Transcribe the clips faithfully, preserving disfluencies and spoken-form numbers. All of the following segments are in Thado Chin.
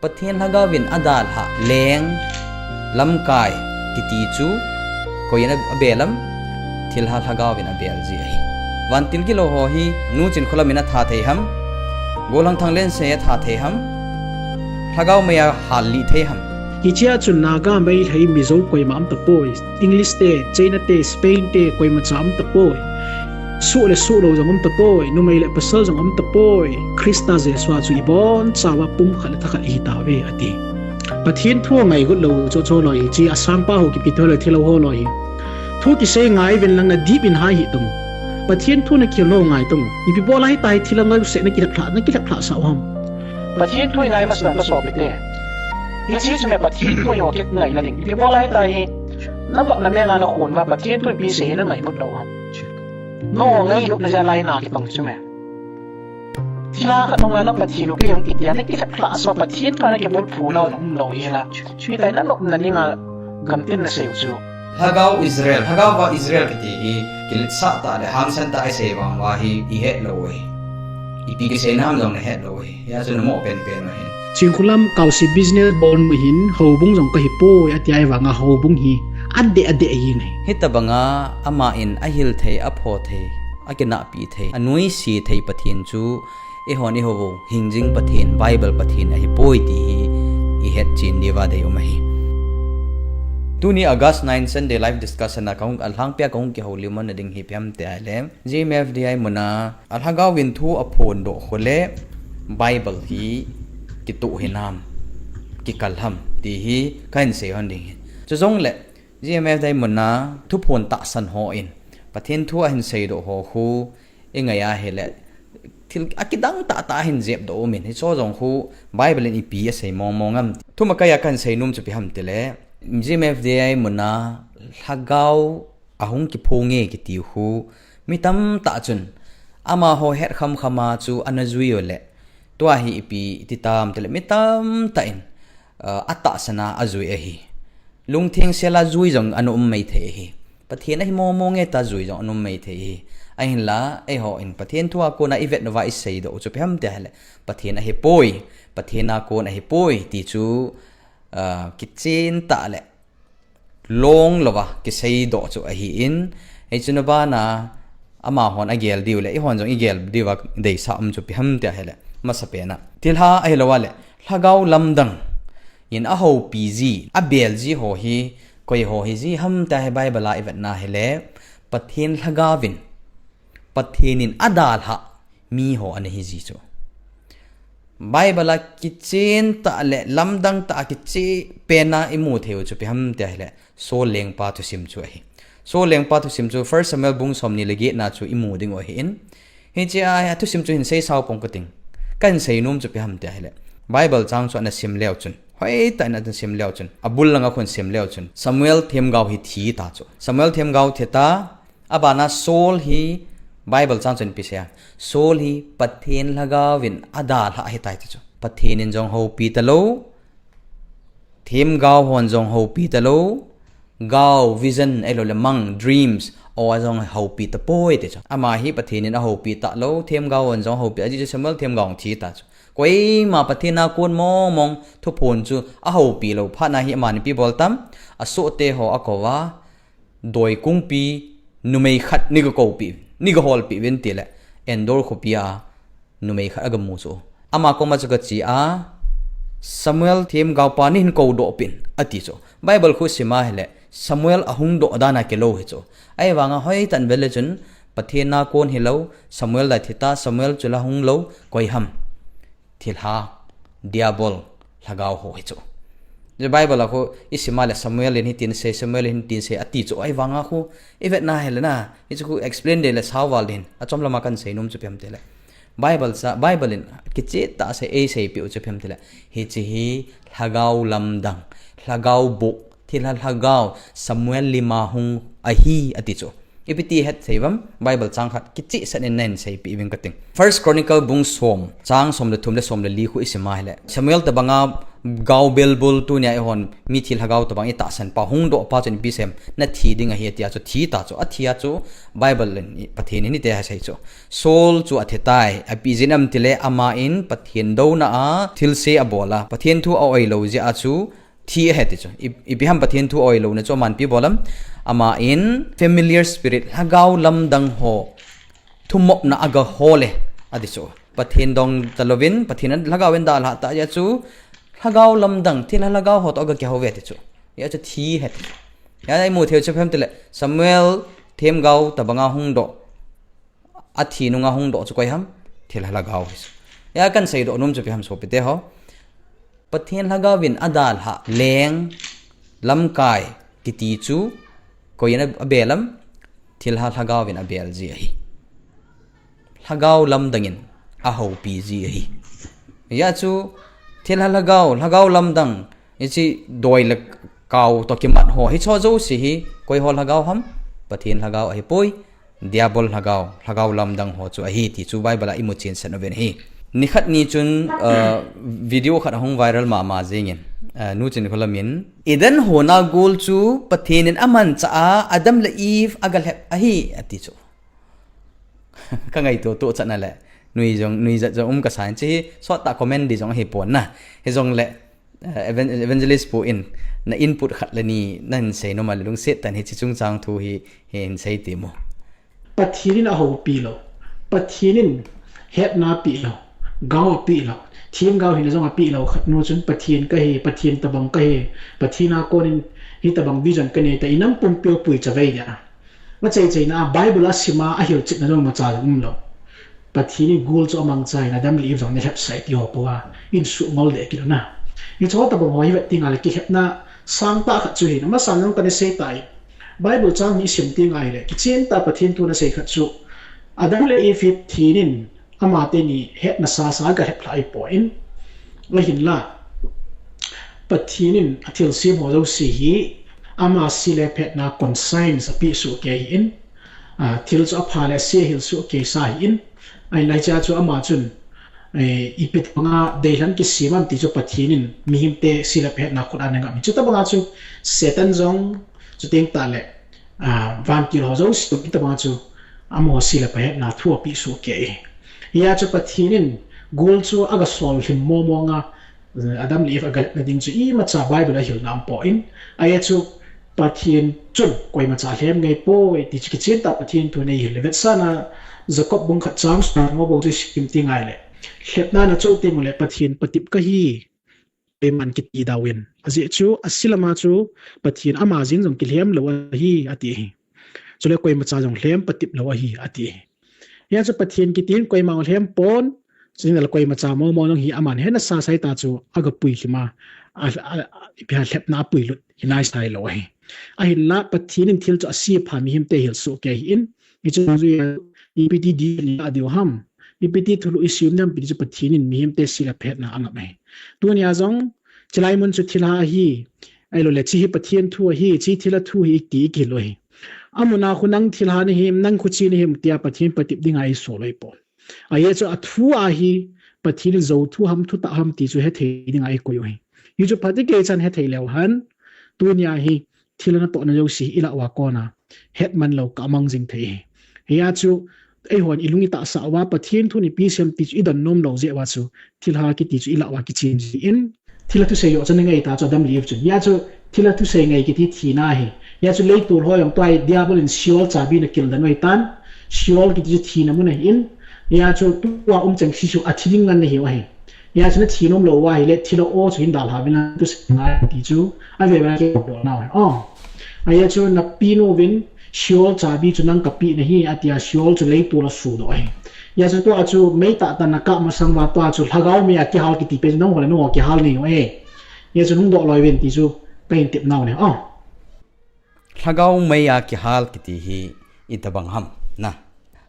Pathen Lhagaovin adalhah leng, lamkai, kiti chu, koiyin abel am, thilha Lhagaovin abel ji ahi. Vantil gilou ho hi, Nu Chinkholam in atha thei ham, Golhang Thanglense atha thei ham, Lhagao meiya hal lih thei ham. Hichea chun Naga, Meitei, Mizo koima um tapoi. English te, China te, Spain te, koimacha um tapoi. Suh le suh lou jong um tapoi, numei le pasal jong um tapoi. Christa Jesu a chu ibonchauva pumkhat le thakhat ihi tauve, ati. Pathen thu angaigot lou chu, chu loi hi, hiche asangpa ho kipe thu le thilou ho loi hi. Thu kisei ngai uvin lang nadip in hai hih tan. Pathen thu nakihil lou ngai tan. Ipi bol a hitia hi thil angai u seh nakilhep lhah, nakilhep lhah sah u ham. Pathen thu ingai masang ta sopite. Hiche chu me Pathen thu ho kingaina ding. Ipi bol a hitia hi. Nabang na menga nakhon uva Pathen thu ipi sei hi nangai mut lou ham. Nangailut na jeh a lai nakipang chu me. Thilha khat nunga na Pathen u kei jong kiti a nakilhep lhah sah, Pathen thu a nakibol phu lou um lou hi la. Hitia hi nanop na dinga gamtin nasei u chu. Lhagao Israel, Lhagao va Israel kiti hi, kiletsah tah le hangsan tah a isei vang uva hi, ihet lou u ahi. Ipi kisei nam jong nahet lou u ahi. Hia chu namo penpen u ahi. Chinkholam Kaosi business bon mu hin, houbung jong kahi poi, ati ahivanga houbung hi, adeh adeh ahi ngai. Hitabanga, ama in ahil thei, apho thei, akinahpi thei, anuisat thei Pathen chu, eihon ihou u, hingjing Pathen, Bible Pathen ahi poi ti hi, ihet chen diuva deium ahi. Tuni August nine Sunday live discussion a kahung, alhangpia kahung kihoulimna ding hi ipi ham tia ahile, G M F D I muna, alhagao in thu aphondoh khu le, Bible hi kitoh hinam, kikal ham, ti hi kahin sei hon ding ahi. Chujongle, G M F D I muna, thuphon tahsan hon, Pathen thu ahin seidoh ho khu, ingai ahile, thil akidang tahtah ahin jepdoh umin, hicho jong khu, Bible in ipi asei mong mong am. Thumakai a kahin seinom chu ipi ham tile, G M F D I muna, lhagao, ahung kiphong e kiti khu, mi tamtah chun, amaho het khamkham a chu ana jui u le, tua hi ipi iti tam tile, mi tamtah in, ah, atahsan a ajui ahi. Lungtheng sel a jui jong ana um maithei ahi. Pathen ahi mong mong e tia jui jong ana um maithei ahi. Ahinla, eihon Pathen thu a kona ivet nauva iseidoh u chu ipi ham tia ahile, Pathen ahi poi, Pathen a kon ahi poi, ti chu, ah, kichen tah le, long louva, kiseidoh chu ahin, hichu na bana, amahon agel diu le, eihon jong igel diuva, deisah um chu ipi ham tia ahile, masapen a. Thilha ahilou a le, lhagao lamdang in ahoupi ji, abel ji ho hi, koi ho hi ji ham tia hi Bible a ivet na ahile, Pathen lhagao vin, Pathen in adalhah, mi ho ana hi ji chu. Bible a kichen tah le lamdang tah a kicheh pen a imu thei u chu ipi ham tia ahile, Saul lengpa thusim chu ahi. Saul lengpa thusim chu First Samuel bung somni le get na chu imu diu ahin. Hichea hi athusim chu hin seisao pong kating. Kahin seinom chu ipi ham tia ahile, Bible chang chu ana sim leu chun, hoitah in ana sim leu chun, abul langa khun sim leu chun, Samuel themgao hi thi ta chu. Samuel themgao thi ta, abana Saul hi Bible chang chun ipi asei a, Saul hi Pathen lhagao vin adalhah ahitai ti chu. Pathen in jong houpi talou, themgao hon jong houpi talou, gao, vision, ahilou le mang, dreams, ho a jong houpi tapoi ti chu. Ama hi Pathen in ahoupi talou, themgao hon jong houpi, ajeh chu Samuel themgao thi ta chu. Koima Pathen a kon mong mong thuphon chu ahoupi lou phat na hi aman ipi bol tam, asohte ho akou a, Doi kungpi numei khat nei gakoupeh, nei gaholpeh uvin tile, Endor khopi a numei khat agamu chu. Ama koma chu gache a, Samuel themgaopa neihin koudoh peh in, ati chu. Bible khu sim a ahile, Samuel ahung doh dan a kilou hi chu. Ahivanga hoitah in vet le chun, Pathen a kon hilou, Samuel dai thi ta, Samuel chu la hung lou, koi ham. Thilha, Diabol, lhagao ho hi chu. Chu Bible a khu isim a le Samuel in hitin asei, Samuel in hitin asei, ati chu ahivanga khu, ivet na ahile na, hichu khu explain ding le sao val ding, achom lama kahin seinom chu ipi ham tile. Bible sa, Bible in kicheh tah a asei, eiseipeh u chu ipi ham tile. Hiche hi lhagao lamdang, lhagao boh, thilha lhagao, Samuel lim a hung ahi ati chu. Ipi ti het thei uvam, Bible chang khat kicheh sah in nahin seipeh uving kating. First Chronicle bung som, chang som le thum le som le li khu isim a ahile, Samuel tobanga Gao belbul tunia eihon mithi lhagao tobang itahsan pa hungdoh pa chun ipi seiham, nathi ding ahi tia chu thi ta chu, athi a chu Bible in Pathen in hiti asei chu. Saul chu athi tai, ipi jeh ham itile aman Pathen douna a thilse abol a, Pathen thu a-oi lou jeh a chu thi ahi ti chu. Ipi ham Pathen thu a-oi louna chu aman ipi bol ham? Aman familiar spirit, lhagao lamdang ho thumopna aga hol e, ati chu. Pathen dong talouvin, Pathen lhagao in dalha ta jeh a chu, lhagao lamdang, thilha lhagao ho toh aga kihou ve ti chu. Hia chu thi ahi ti chu. Hia imu thei chu ipi ham itile, Samuel themgao tobanga hungdoh, athi nunga hungdoh chu koi ham? Thilha lhagao ahi chu. Hia kahin seidoh nom chu ipi ham sopite ho? Pathen lhagao in adalhah leng, lamkai kiti chu koi in abel ham? Thilha lhagao in abel ji ahi. Lhagao lamdang in ahoupi ji ahi. Hia chu thilha lhagao, lhagao lamdang, hiche doi le kao toh kimat ho, hicheho jouse hi koiho lhagao ham? Pathen lhagao ahipoi, Diabol lhagao, lhagao lamdang ho chu ahi ti chu Bible a imu chensah uvin ahi. Nikhat ni chun video khat ahung viral mama jengin, nu Chinkholam in, Eden hon a gol chu Pathen in amanchah a Adam le Eve agalhep ahi, ati chu. Kangaito tohchatna le nuijat jong um kasan, hiche hi sottah comment di jong ahipon na. Hijongle Evangelist pu in na input khat le ni nahin seinom a le lungset tah in hiche chungchang thu hi hin sei temo. Pathen in ahoupi lou, Pathen in hetna apeh lou, gao apeh lou, themgao hina jong apeh lou khat nu chun Pathen kahi, Pathen tobang kahi, Pathen a konin hitobang vision kanei ta, inam pumpi u pui chavei dia. Achaichaina a Bible a asima ahilchetna jong imacha jong umlou. Pathen in gol chu amangcha in Adam le Eve jong nalhepsa e tiho pou a, insuh ngol deh kit u na. Hicheho tobang ho hi vet tengle kilhepna sangtah khat chu hin, amasan jong kana sei tai. Bible chang hi isim tengle kichen tah Pathen thu nasei khat chu, Adam le Eve hi Pathen in amateni hetna sasa agalhep lhah ahipoi. Ahinla Pathen in athilsem ho jouse hi ama se le phatna conscience apeh sohkei ahin, thil chu apha le ase ahil sohkei sa ahin, ahinla hichea chu ama chun ipi banga deilhen kisem ham ti chu Pathen in mihemte se le phatna khut a ana ngap ahi. Chutobanga chu Satan jong, chuteng tahle vantil ho jouse hitobanga chu amaho se le phatna thu apeh sohkei ahi. Hia chu Pathen in gol chu agasol lhim momong a, Adam le Eve agalhepna ding chu imacha Bible a hilna umpoi. Ahia chu Pathen chun koimacha lhem ngeipoi ti chu kichen tah Pathen thu nei hil le vetsahna Jacob bung khat chang sagi bou chu isim tengle, lhepna nachoh tengule Pathen patep kahi, koiman kiti dauvin. Ajeh chu ase lama chu Pathen ama jeng jong kilhem lou ahi ati ahi. Chule koimacha jong lhem patep lou ahi ati ahi. Hia chu Pathen kiti in koima lhem pon, chule koimacha momong jong hi aman hetna sasa hita chu agapui lhim a, ipi ham lhepna apuilut hi naisai lou ahi. Ahinla Pathen in thil chu ase pha mihemte hil sohkei ahin, hichu jui a ipi ti ding adiu ham, ipi ti thulhuh isem ding ham ti chu Pathen in mihemte se le phatna angap ahi. Tunia jong chulai mun chu thilha ahi, ahiloule hiche hi Pathen thu ahi, hiche thilha thu hi iti ikihil u ahi. Amuna khu nang thilha nahim, nang khuche nahim tia Pathen patep dinga eisol u ahipoi. Ajeh chu athu a hi Pathen in jou thu ham, thutah ham ti chu hethei dinga eikoi u ahi. Hichu phatecha hethei leu hen, tunia hi thilha natohna jouse hi ilah uva kona hetman lou kah amang jing thei ahi. Hia chu eihon ilung itahsah uva Pathen thun ipi seiham ti chu idon nom lou jeh uva chu thilha kiti chu ilah uva kichen jin, thilha thusei joh chu ana ngai ta chu Adam le Eve chun. Hia chu thilha thusei ngai kiti thina ahi. Hia chu leitol ho jong tua hi Diabol in Sheol chabi ana kildan u ahitan. Sheol kiti chu thina mun ahin. Hia chu tua um cheng se chu athi ding ngen nahiu ahi. Hia chu nathi nom lou uva ahile thilha o chu hin dalha uvin lang thusei ngai ti chu aveva kibol nau ahi. Ahia chu napinu uvin Sheol chabi chu nang kapeh nahi atia Sheol chu leitol a asudoh ahi. Hia chu tua chu mei tahtah in akap masang uva tua chu lhagao mei a kihal kiti pen chu nangho le nangho kihal nahiu ahi. Hia chu nungdoh loi uvin ti chu kahin tep nau ahi. Lhagao mei a kihal kiti hi itobang ham na.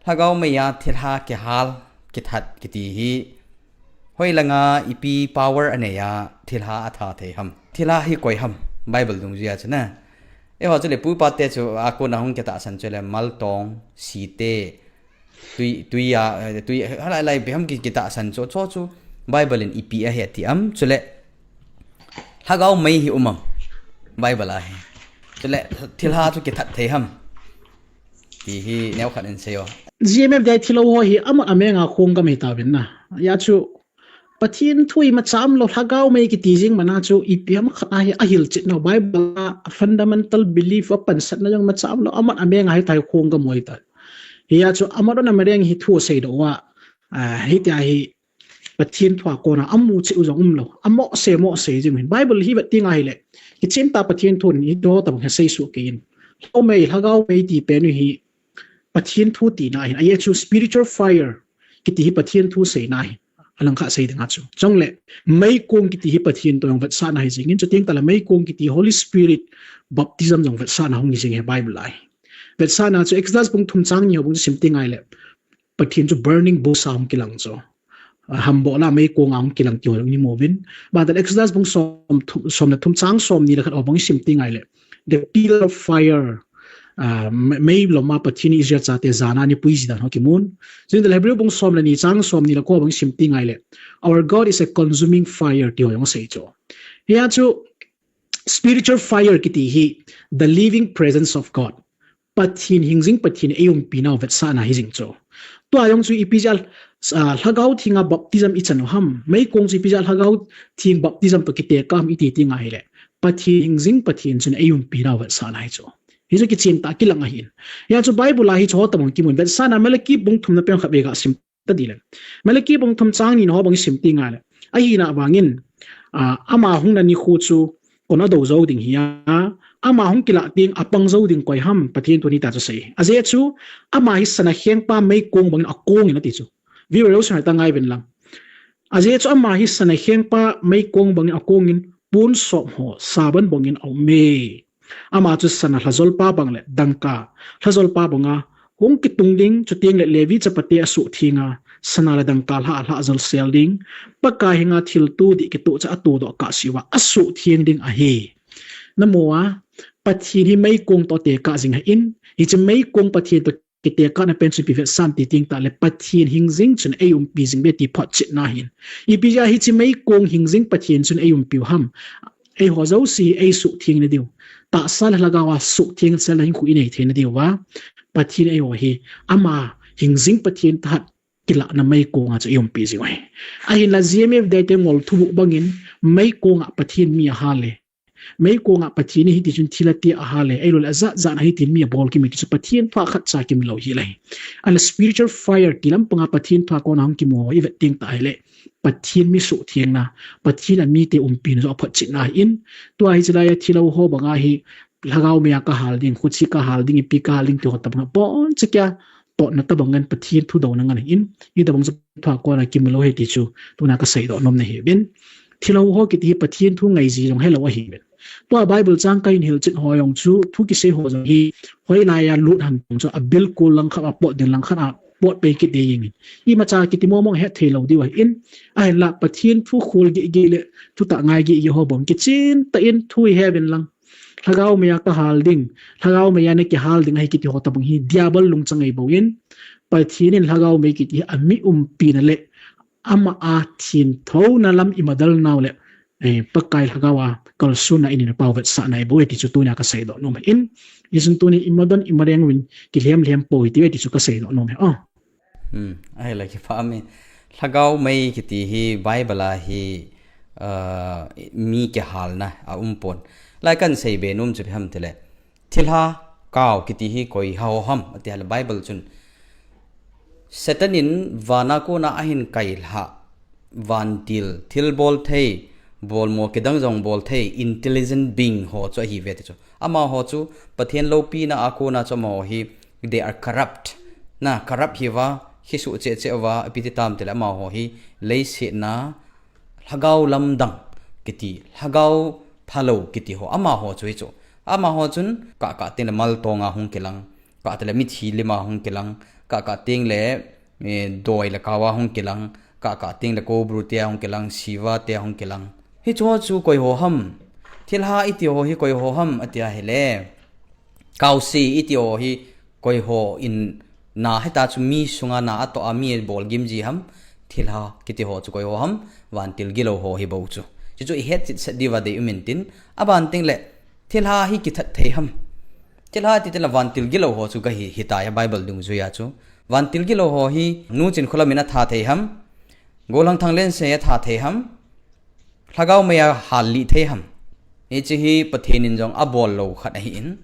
Lhagao mei a thilha kihal, kithat kiti hi hoilanga ipi power anei a thilha atha thei ham? Thilha hi koi ham? Bible dungjuia chu na. Eiho chule pu pate chu akona hung kitahsan chule maltong, site, tui, tui a, tui, halai lai ipi ham ki, kitahsan chu, chu chu Bible in ipi ahi ati am? Chule Lhagao mei hi um am? Bible a hi. Chule thilha chu kithat thei ham? Ti hi neokhat in seiyo. G M F D I thilou ho hi amat amenga khonggam hitauvin na. Hijeh chun Pathen thu hi macham lou, lhagao mei kiti jing mana chu ipi ham khat ahi, ahilchetna Bible a fundamental belief a pansatna jong macham lou, amat amenga hitia hi khonggam u ahitai. Hijeh chun amat ana mareng hi thu seidoh uva, ah, hitia hi Pathen thu a kona amuchet u jong umlou. Amohse, mohse jing hin. Bible hi vet teng ahile, kichentah Pathen thun hiche ho tobang hi seisoh kei in. Lhagao mei, lhagao mei ti pen u hi Pathen thu tina ahin. Ajeh chu spiritual fire kiti hi Pathen thu seina ahin. Alangkhat sei dinga chu. Chule, meikong kiti hi Pathen toh jong vetsahna hi jing in. Chuteng tahle meikong kiti Holy Spirit baptism jong vetsahna hung hi jing hi Bible a hi. Vetsahna chu Exodus bung thum chang ni ho bang chu sim teng ahile, Pathen chu burning bush a hung kilang chu. Ah, hamboh la meikong a hung kilang ti ho jong imu uvin. Bang tah Exodus bung som thum, som le thum chang som ni le khat ho bang isim teng ahile, the pillar of fire. Ah, me-, mei lom a Pathen in Israel chate jana ana puiji dan ho kimun. Chuteng tahle Hebrew bung som le ni chang som ni le ko bang isim teng ahile, our God is a consuming fire ti ho jong asei chu. Hijeh chun spiritual fire kiti hi the living presence of God. Pathen hingjing Pathen eiumpi nau vetsahna hi jing chu. Tua jong chu ipi jeh a, ah, lhagao thenga baptism ichan u ham. Meikong chu ipi jeh a lhagao theng baptism toh kitekah ham iti teng ahile, Pathen hingjing Pathen chun eiumpi nau vetsahna hi chu. Hichu kichentah kilang ahin. Hijeh chun Bible a hiche ho tobang kimun, vetsahna Malachi bung thumna pen khatvei ga sim ta tile. Malachi bung thum chang ni ho bang isim teng ahile, ahina vangin, ah, ama hungna nikho chu koin adou jou ding hi a, ama hung kilah teng apang jou ding koi ham, Pathen thun hitia chu asei. Ajeh chu ama hi sana khengpa meikong bangin akong in ati chu. Viewer ho sung ta ngai uvin lang. Ajeh chu ama hi sana khengpa meikong bangin akong in, pon sop ho saban bangin aume. Ama chu sana lhajolpa bang le dangka lhajolpa banga hung kitung ding, chuteng le Levi chapate asuhtheng a, sana le dangka lha alha jolsel ding, Pakai henga thilto dih kitoh cha atodoh kahsea asuhtheng ding ahi. Namu a, Pathen hi meikong toh tekah jing ahin, hiche meikong Pathen toh kitekahna pen chu ipi vetsah ham iti teng tahle Pathen hingjing chun eiumpi jing uve ti photchetna ahin. Ipi jeh a hiche meikong hingjing Pathen chun eiumpi u ham? Eiho jouse hi eisuhthengna diu, tahsa le lhagao a suhthengselna hinkho inei theina diuva, Pathen eiho hi ama hingjing Pathen tah kilahna meikong a chu eiumpi jing u ahi. Ahinla G M F D I te ngol thubuh bangin meikong a Pathen mi ahal e, meikong a Pathen in hitichun thil ati ahal e, ahilouleh ajat jat a hitin mi abolgim e ti chu Pathen thu a khatcha kimilou hel ahi. Ahinla spiritual fire ti lampanga Pathen thu a kona hung kimu ho ivet teng tahle, Pathen mi suhthengna, Pathen a mite umpina joh aphotchetna ahin. Tua hiche laiya thilou ho banga hi lhagao mei a kahal ding, khoche kahal ding, ipi kahal ding ti ho tobanga boncha kia totna tobang ngen, Pathen thudouna ngen ahin. Hitobang chu thu a kona kimilou ahi ti chu tuna kaseidoh nomna ahiuvin. Thilou ho kiti hi Pathen thu ngaiji jong helou ahiuvin. Tua Bible chang kahin hilchet ho jong chu, thu kisei ho jong hi hoilaiya lut ham ti chu abilkol langkhat a pot ding langkhat a pot pei kit ding ahin. Imacha kiti mong mong hetthei lou diu ahin. Ahinla Pathen thu khol gihgih le thutah ngai gihgih ho bang kichentah in thu iheuvin lang. Lhagao mei a kahal ding, lhagao mei a nakihal ding ahi kiti ho tobang hi diabol lungchang ahi bouvin, Pathen in lhagao mei kiti hi ami umpina le ama a thenthouna lam imadal nau le, eh, Pakai lhagao a kalsonna in eipao vetsahna ahi bouve ti chu tunia kaseidoh nom ahin. Hichun tuni imadon imareng uvin kilhem lhem pou hite ti chu kaseidoh nom ahi. Hmm, ahile kipah mi. Lhagao mei kiti hi Bible a hi, ah, mi kihalna aumpon. Lai kahin seibe nom chu ipi ham tile, thilha kao kiti hi koi ho ham ati ahile Bible chun Satan in vana kona ahin kailhah vantil, thilbol thei, bolmo kidang jong bol thei, intelligent being ho chu ahiuve ti chu. Amaho chu Pathen loupina a kona chu amaho hi they are corrupt. Na corrupt hiuva, kisuh cheh cheh uva, ipi ti tam tile amaho hi leiset a lhagao lamdang kiti, lhagao phalou kiti ho, amaho chu hichu. Amaho chun kah kah tengle maltonga hung kilang, kah tengle mithi lima hung kilang, kah kah tengle, eh, doi le kaoa hung kilang, kah kah tengle Cobra tea hung kilang, Shiva tea hung kilang. Hicheho chu koi ho ham? Thilha iti ho hi koi ho ham ati ahile, kaose iti ho hi koi ho in na hita chu mi sunga na atoh a mi bolgim ji ham? Thilha kiti ho chu koi ho ham? Vantil gilou ho hi bou chu. Chuchu ihet chetset diuva deium intin, aban tengle thilha hi kithat thei ham? Thilha ti tengle vantil gilou ho chu kahi, hitai a Bible dungjuia chu. Vantil gilou ho hi nu Chinkholam in atha thei ham? Gollhang Thanglense atha thei ham? Lhagao meiya hal lih thei ham? Hiche hi Pathen in jong abol lou khat ahin,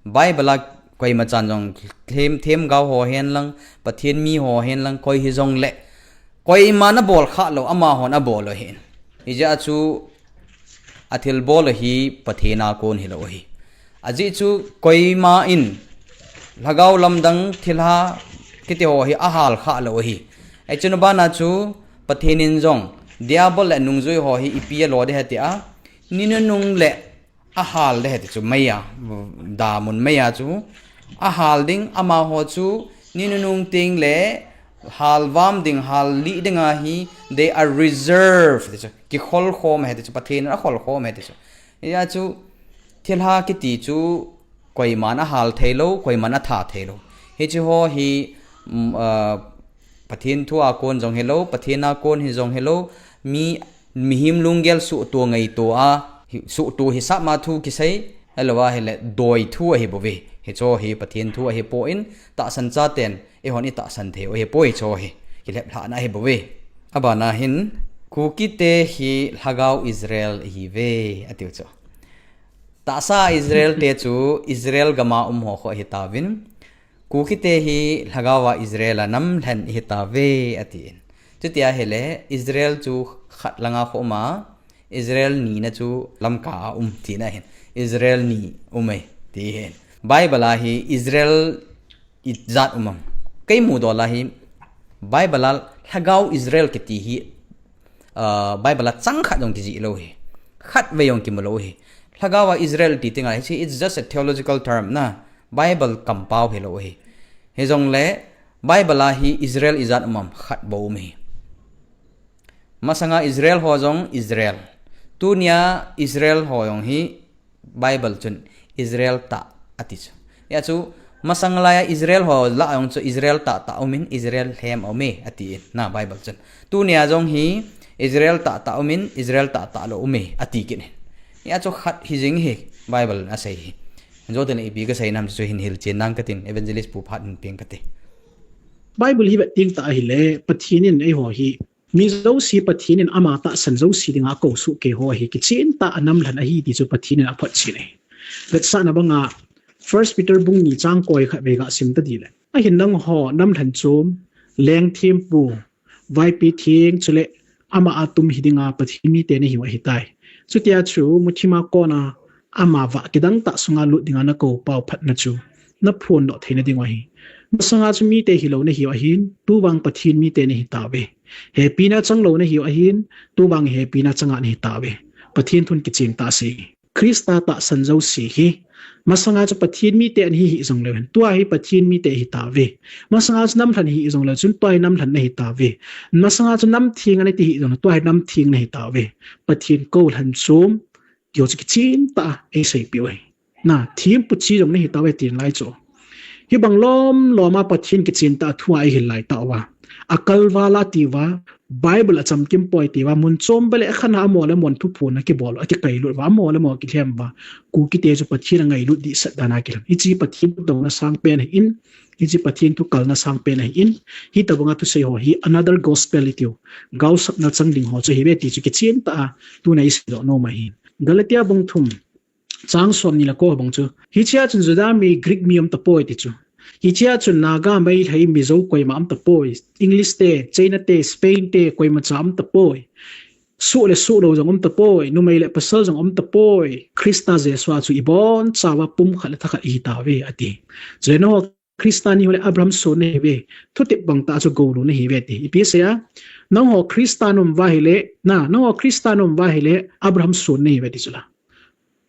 Bible a koima chan jong them, themgao ho hen lang, Pathen mi ho hen lang, koi hijongle, koiman abol khah lou, amahon abol u ahin. Hijeh a chu athilbol u hi Pathen a kon hilou ahi. Ajeh chu koima in lhagao lamdang thilha kiti ho hi ahal khah lou ahi. Hichun abana chu Pathen in jong Diabol le nungjui ho hi ipi alo ding ham tia, ni nunung le ahal ding ham ti chu meiya, damun meiya chu ahal ding, amaho chu ni nunung tengle halvam ding, hal lih dinga hi they are reserved ti chu, kikhol khom ahi ti chu, Pathen in akhol khom ahi ti chu. Hijeh a chu thilha kiti chu koiman ahal thei lou, koiman atha thei lou. Hiche ho hi, um, ah, Pathen thu a kon jong hilou, Pathen a kon hijong hilou, mi, mihem lunggel suhto ngaito a, hi, suhto hisah ma thu kisei, ahilou ahile doi thu ahibouve. Hiche ho hi Pathen thu ahipoi, tahsan chaten eihon itahsan thei u ahipoi, hiche ho hi kilheplhahna ahibouve. Abana hin, Kukite hi lhagao Israel ihiuve, atiu chu. Tahsa Israel te chu Israel gam a um ho kho ahitauvin, Kukite hi lhagao a Israel a namlhen ihitauve, atin. Chuti ahile Israel chu khat langa kho um a, Israel nina chu Lamka a um tina ahin. Israel ni um e, ti ahin. Bible a hi Israel ijat um am? Kei mudol a hi Bible a lhagao Israel kiti hi, ah, Bible a chang khat jong kijih lou ahi. Khatvei jong kimu lou ahi. Lhagao a Israel ti tengle, hiche it's just a theological term na. Bible kampao hilou ahi. Hijongle Bible a hi Israel ijat um am? Khat bou um ahi. Masanga Israel ho jong Israel. Tunia Israel ho jong hi Bible chun Israel tah ati chu. Hijeh a chu masang laiya Israel ho lah a jong chu Israel tahtah umin, Israel lhem aume atin na Bible chun. Tunia jong hi Israel tahtah umin, Israel tahtah lou ume ati kit in. Hijeh a chu khat hijing hi Bible in asei hi. Joten ipi kasei nam chu hin hilchen nang katin, Evangelist Pu Phat hin peng kate. Bible hi vet teng tah ahile, Pathen in eiho hi mi jouse Pathen in ama tahsan jouse dinga akou sohkei ho hi kichen tah a namlhen ahi ti chu Pathen in aphotchen ahi. Vetsahna banga First Peter bung ni chang koi khatvei gasim tadile, ahin nangho namlhen chom, leng thempu, vaipi theng chule ama a tum hidinga Pathen mite nahiu ahitai. Chutia chu muthima kona ama vah kidang tah sunga lut dinga nakou pau phatna chu naphondoh theina dingu ahi. Masanga chu mite hilou nahiu ahin, tuvang Pathen mite nahitauve. Hepina changlou nahiu ahin, tuvang hepina changa nahitauve. Pathen thun kichen tah asei. Christa tahsan jouse hi masanga chu Pathen mite nahi hijongleu hen, tua hi Pathen mite ahitauve. Masanga chu namlhen hijongleu chun tua hi namlhen nahitauve. Masanga chu namtheng nati hijongleu, tua hi namtheng nahitauve. Pathen koulhen chom, kio chu kichen tah a eiseipeh u ahi. Na, thempu chi jong nahitauve tin lai chu. Hibang lom loma Pathen kichen tah a thua eihil lai tauva, akalval a tiuva, Bible a chamkim poi tiuva, mun chom bale akhan a amo le amo phuphuna kibol, akikailut uva, amo le amo kilhem uva, Kukite chu Pathen angailut dehset dan a kilhem. Hiche Pathen thudouna sangpen ahin, hiche Pathen thukalna sangpen ahin, hitobanga thusei ho hi another gospel itiu, gaosapna chang ding ho chu ahiuve ti chu kichen tah a tuna iseidoh nom ahi. Galatia bung thum, chang somni le ko bang chu, hichea chun Juda mi, Greek mi umtapoi ti chu. Hichea chun Naga, Meitei, Mizo koima umtapoi. English te, China te, Spain te, koimacha umtapoi. Soh le sohlou jong umtapoi. Numei le pasal jong umtapoi. Christa Jesu a chu ibonchauva pumkhat le thakhat ihitauve ati. Chule nangho Christa nahile Abraham son nahiuve. Thutep bang tah chu goulou nahiuve ati. Ipi asei a? Nangho Christa naum uva ahile, na, nangho Christa naum uva ahile Abraham son nahiuve ti chula.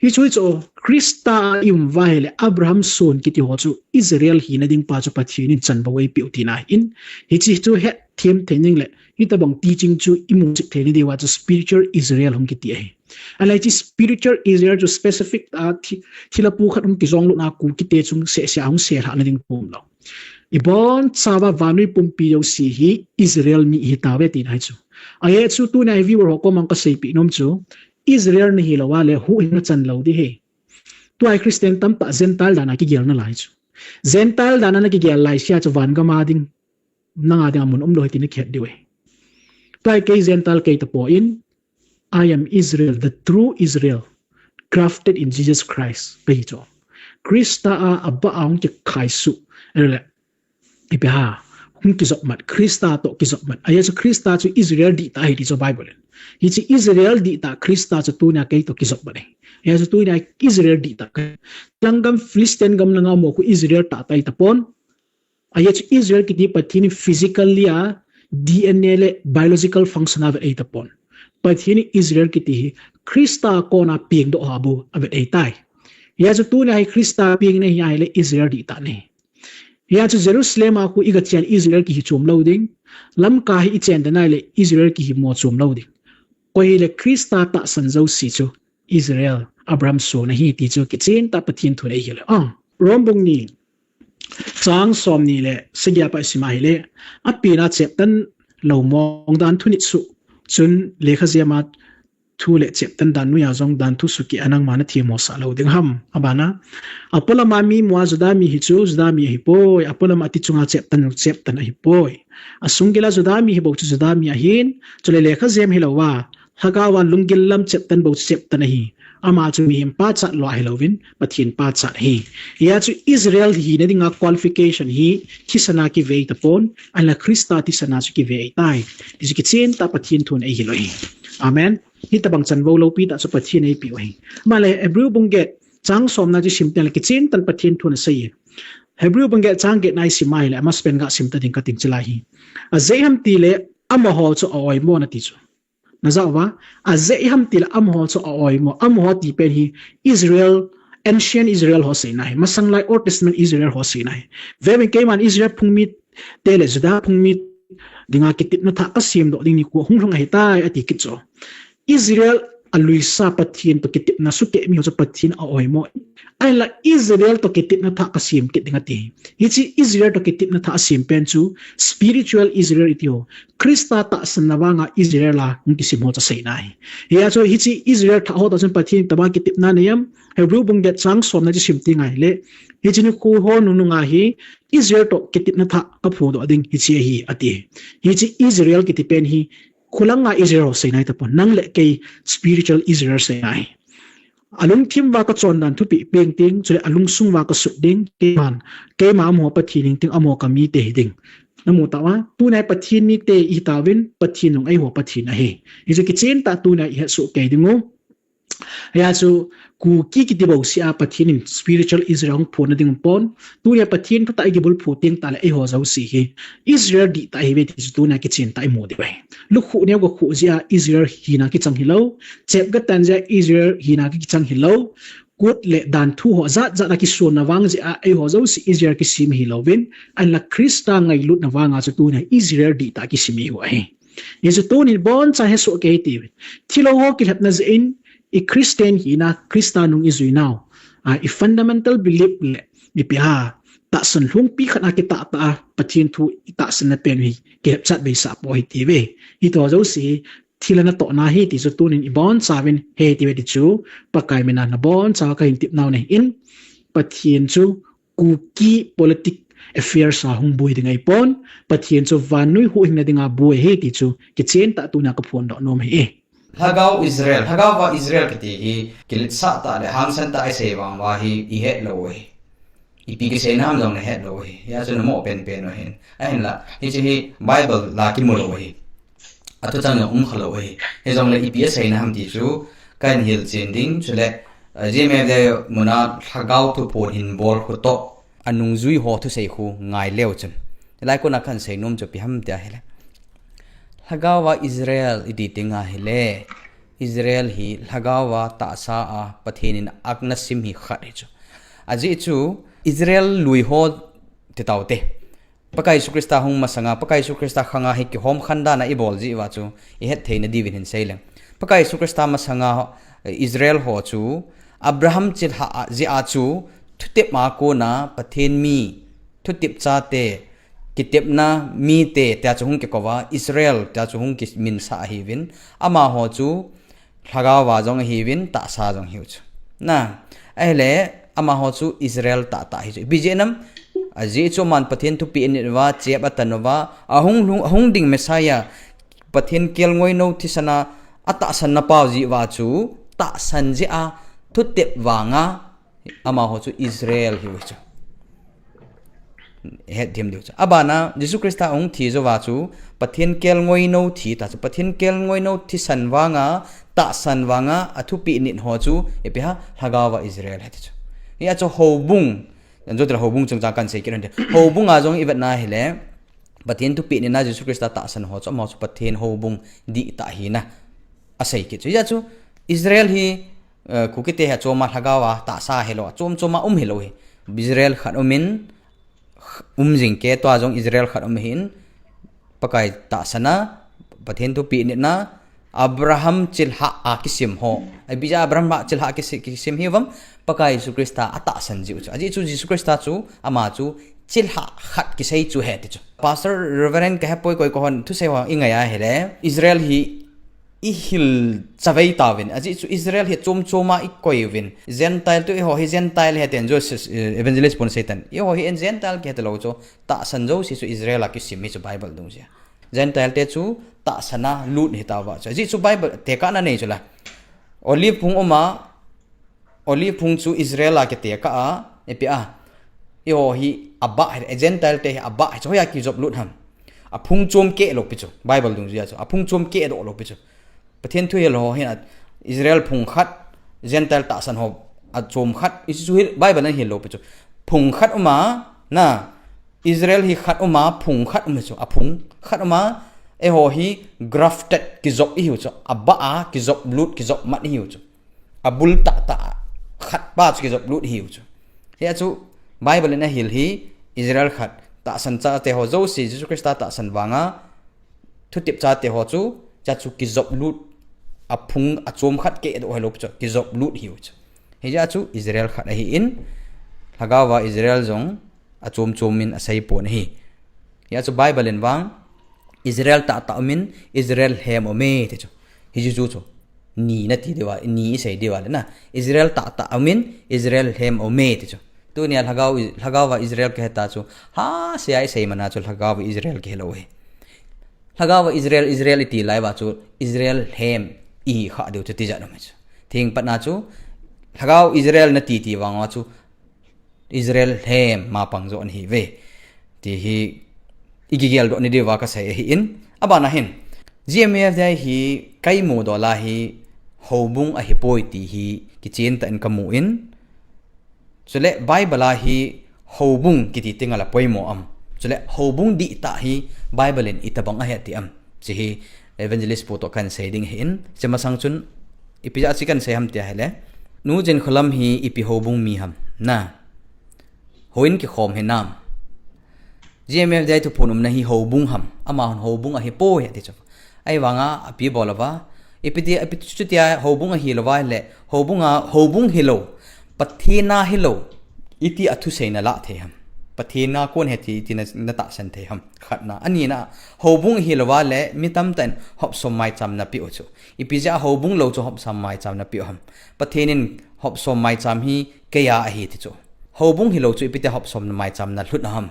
Hichu chu Christa a ium uva ahile Abraham son kiti ho chu Israel hina ding pa chu Pathen in chanbou eipeh u tina ahin. Hiche chu hetthem thei ding le hitobang teaching chu imu cheh theina diuva chu spiritual Israel hung kiti ahi. Ahile hiche spiritual Israel chu specific a thi-, thilha pu khat hung kijonglutna Kukite chung sehseh a hung selhahna ding umlou. Ibonchauva vannoi pumpi jouse hi Israel mi ihitauve tina ahi chu. Ajeh chu tuna hi viewer ho koma kaseipeh nom chu, Israel nahi lou a le huhhing nachan lou ding ahi. Tua hi Christian tamtah Gentile dan a kigel nalai chu. Gentile dan a nakigel lai sia chu van gam a ding, nang a ding a mun umlou ahi ti nakihet diu ahi. Tua hi kei Gentile kei tapon, I am Israel, the true Israel, grafted in Jesus Christ, kahi chu. Christa a abah a hung kikhaisuh, ele, ipi ham, hung kijopmat, Christa toh kijopmat. Ajeh chu Christa chu Israel dihtah ahi ti chu Bible in. Hiche Israel dihtah Christa chu tunia kei toh kijopmat ahi. Ajeh chu tunia Israel dihtah ka. Lang gam Philistine gam langa mo khu Israel tahtah ahi tapon. Ajeh chu Israel kiti Pathen in physically a D N A le biological function a vet ahi tapon. Pathen in Israel kiti hi Christa kona pengdoh ho bou a vet ahitai. Ajeh chu tunia hi Christa pengna hi ahile Israel dihtah nahi. Ajeh chu Jerusalem a khu iga chen Israel kihi chom lou ding. Lamka hi ichen dan ahile Israel kihi mo chom lou ding. Koi hile Christa tahsan jouse chu Israel, Abraham son ahi ti chu kichen tah Pathen thun eihil. Ah, Rom bung ni, chang somni le sagi a pat isim a ahile, apenna cheptan lou mong dan thu nit suh, chun lekha jem a thu le cheptan dan noiya jong dan thu suh kit a nangma nathemmo sah lou ding ham. Abana, apolam a mi mo a Juda mi hi chu Juda mi ahipoi, apolam a ati chunga cheptan, cheptan ahipoi. Asunggil a Juda mi hi bou chu Juda mi ahin, chule lekha jem hilou a, lhagao a lunggil lam cheptan bou chu cheptan ahi. Ama chu mihem pachat lou ahilouvin, Pathen pachat ahi. Hia chu Israel hina dinga qualification hi thisan a kive tapon, ahinla Christa thisan a chu kive ahitai. Ti chu kichen tah Pathen thun eihil u ahi. Amen. Hitobang chanvo loupi tah chu Pathen eipeh u ahi. Ahile Hebrew bung get, chang somna chu sim teng le kichen tah Pathen thun asei e. Hebrew bung get chang get na isim a ahile, amasapen ga sim ta ding kating chulai hi. Ajeh ham tile, amaho chu a-oimo nati chu. Najah uva, ajeh ham tile amaho chu a-oimo, amaho ti pen hi Israel, ancient Israel ho seina ahi, masang lai Old Testament Israel ho seina ahi. Veuvin keiman Israel phung mite le Juda phung mi dinga kitepna thah kasemdoh ding nikho hung lhung ahitai ati kit chu. Israel aluisa Pathen toh kitepna sukeh mi ho chu Pathen a-oimo. Ahinla Israel toh kitepna thah kasem kit ding ati. Hiche Israel toh kitepna thah asem pen chu spiritual Israel iti ho. Christa tahsanna vanga Israel a hung kisim ho chu aseina ahi. Hia chu hiche Israel thah ho toh chun Pathen in itobang kitepna anei em? Hebrew bung get chang somna chu sim teng ahile, hiche nikho ho nunung a hi Israel toh kitepna thah kaphondoh ding hiche ahi ati. Hiche Israel kiti pen hi kholanga Israel ho seina ahi tapon, nang le kei spiritual Israel seina ahi. Alungthim uva kachondan thupeh peng ding, chule alungsung uva kasut ding, keiman, keima amaho Pathen hing ding, amaho kamite hiding. Namu tauva, tunia Pathen mite ihitauvin, Pathen jong eiho Pathen ahi. Hichu kichen tah tunia ihetsoh kei dingu. Hia chu Kuki kiti bouseh a Pathen in spiritual Israel hung phonna ding umpon, tunia Pathen thutah ikibulphu teng tahle eiho jouse hi Israel dihtah ihiuve ti chu tunia kichen tah imu diu ahi. Lukhuh neo gakhuh jeh a Israel hina kichang hilou, chep gatan jeh a Israel hina kichang hilou, kut le danthu ho jatjat a kisonna vang jeh a eiho jouse Israel kisim ihilouvin, ahinla Christa ngailutna vanga chu tunia Israel dihtah kisim ihiu ahi. Hichu tunin boncha hesoh kei hite. Thilou ho kilhepna jeh in, i Christian hina, Christa nung ijuinau, a, i fundamental belief le, ipi ham, tahsan lhungpi khat a kitah tah a, Pathen thu itahsanna pen hi kihepchat beisah pou hitiuve. Hitiho jouse hi thilha natohna ahi ti chu tunin ibonchauvin he hitiuve ti chu, Pakai mina nabonchauva kahin tepnau ahin, Pathen chu Kuki politic affairs a hung boi ding ahipon, Pathen chu vannoi huhhingna dinga boi ahi ti chu kichen tah tunia kaphondoh nom ahi. Lhagao Israel, Lhagao va Israel kiti hi kiletsah tah le hangsan tah a isei vang uva hi ihet lou u ahi. Ipi kiseina ham jong nahet lou u ahi. Hia chu namo penpen u ahin. Ahinla, hiche hi Bible a kimu lou u ahi. Athuchang jong umkha lou u ahi. Hijongle ipi aseina ham ti chu kahin hilchen ding, chule, eh, G M F D muna Lhagao thuphon hin bol khu toh anungjui ho thusei khu ngai leu chun, hilai kona kahin seinom chu ipi ham tia ahile, Lhagao va Israel iti teng ahile, Israel hi Lhagao va tahsa a Pathen in ana sim hi khat hi chu. Ajeh chu Israel lui ho ti taute. Pakai Jesu Christa hung masanga, Pakai Jesu Christa khanga hi kihomkhen dan a ibol jeh uva chu ihet theina diuvin hin seileng. Pakai Jesu Christa masanga, eh, Israel ho chu Abraham chilhah jeh a chu thutep a kona Pathen mi, thutep chate, kitepna mite tia chu hung kikou va, Israel tia chu hung kiminsah ahiuvin, amaho chu Lhagao va jong ahiuvin, tahsa jong hiu chu. Na, ahile, amaho chu Israel tahtah hi chu. Ipi jeh ham, ajeh chu aman Pathen thupeh anit uva, chep atan uva, ahung, ahung ding Messiah, Pathen kelngoinou thisan a, atahsan na pau jeh uva chu, tahsan jeh a, thutep vanga, amaho chu Israel hiu chu. Hetthem diu chu. Abana, Jesu Christa ahung thi jouva chu, Pathen kelngoinou thi ta chu, Pathen kelngoinou thisan vanga, tahsan vanga, athupeh nit ho chu, ipi ham, Lhagao va Israel ahi ti chu. Hia chu houbung, anjo tila houbung chungchang kahin sei kit u hite. Houbung a jong ivet na hile, Pathen thupeh nit na Jesu Christa tahsan ho chu, amaho chu Pathen houbung dihtah hina. Asei kit chu. Hia chu, Israel hi, eh, Kuki te hi achom a Lhagao a tahsa hilou, achom chom a um hilou hi. Israel khat umin, um jing kei, tua jong Israel khat um ahin, Pakai tahsan a, Pathen thupeh nit na, Abraham chilhah a kisim ho. Ipi jeh a Abraham chilhah a kisi-, kisim hiuvem, Pakai Jesu Christa atahsan jeh u chu. Ajeh chu Jesu Christa chu, ama chu, chilhah khat kisei chu ahi ti chu. Pastor Reverend kahe poi, koi koi hon thusei ho ingai a hile, Israel hi ihil chavei tauvin. Ajeh chu Israel hi chom chom a ikoi uvin. Gentile toh eiho hi Gentile ahi tin Joseph, eh, Evangelist pun seitan. Eiho hi en Gentile kihe talou chu. Tahsan jouse chu Israel a kisim hi chu Bible dungjuia. Gentile te chu tahsan a lut ahi tauva chu. Ajeh chu Bible tekahna nei chu la. Olive phung um a, Olive phung chu Israel a kitekah a, ipi a. Eiho hi abah ahi, Gentile te hi abah ahi chu, hoiya kijop lut ham. Aphung chom keh lou pi chu, Bible dungjuia chu. Aphung chom keh doh lou pi chu. Pathen thu hilou ho hin a, Israel phung khat, Gentile tahsan ho, achom khat, hichu hi Bible in hilou pi chu. Phung khat um a, na, Israel hi khat um a, phung khat um hi chu, aphung khat um a, eiho hi grafted kijop ihiu chu, abah a, kijop lut, kijop mat ihiu chu. Abul tahtah, khat pa chu kijop lut ihiu chu. Hia chu, Bible in ahil hi, Israel khat, tahsan chate ho jouse, Jesu Christa tahsan vanga, thutep chate ho chu, cha chu kijop lut, aphung, achom khat keh doh hilou pi chu, kijop lut ihiu chu. Hijeh a chu, Israel khat ahin, Lhagao va Israel jong, achom chom in asei pon ahi. Hia chu Bible in vang, Israel tahtah umin, Israel lhem ume ti chu. Hichu chu chu. Ni nati diu a, ni isei diu a le na. Israel tahtah umin, Israel lhem ume ti chu. Tunia Lhagao, Lhagao va Israel kihe ta chu. Hasea isei man a chu Lhagao va Israel kihelou hi. Lhagao va Israel, Israel iti lai uva chu Israel lhem ihi kha diu chu tijat um hi chu. Thingpatna chu Lhagao Israel nati ti vang uva chu Israel lhem mapang jo ahi ve. Ti hi igigel doh ni diuva kasei ahin. Abana hin. G M F D I hi kaimu dola hi houbung ahipoi ti hi kichen tah in kamu in. Chule Bible a hi houbung kiti tengle poimo am. Chule houbung dihtah hi Bible in itobang ahi ti am. Chi hi Evangelist pu toh kahin sei ding ahin. Chi masang chun ipi jeh a chi kahin sei ham tia hile. Nu Jinkholam hi ipi houbung mi ham. Na. Houin kikhom hinam. G M F D I thuphon umna hi houbung ham. Amahon houbung ahipoi ati chu. Ahivanga api bol uva. Ipi ti, ipi chutia houbung ahilouva le. Houbung a, houbung hilou. Pathen a hilou. Iti a thuseina lah thei ham. Pathen a kon ahi ti, iti na, natahsan thei ham. Khatna. Anina. Houbung ahilouva le. Mi tamtah in hopsom maicham napeh u chu. Ipi jeh a houbung lou chu hopsom maicham napeh u ham. Pathen in hopsom maicham hi keiya ahi ti chu. Houbung hilou chu ipi tia hopsom maicham nalhut u ham.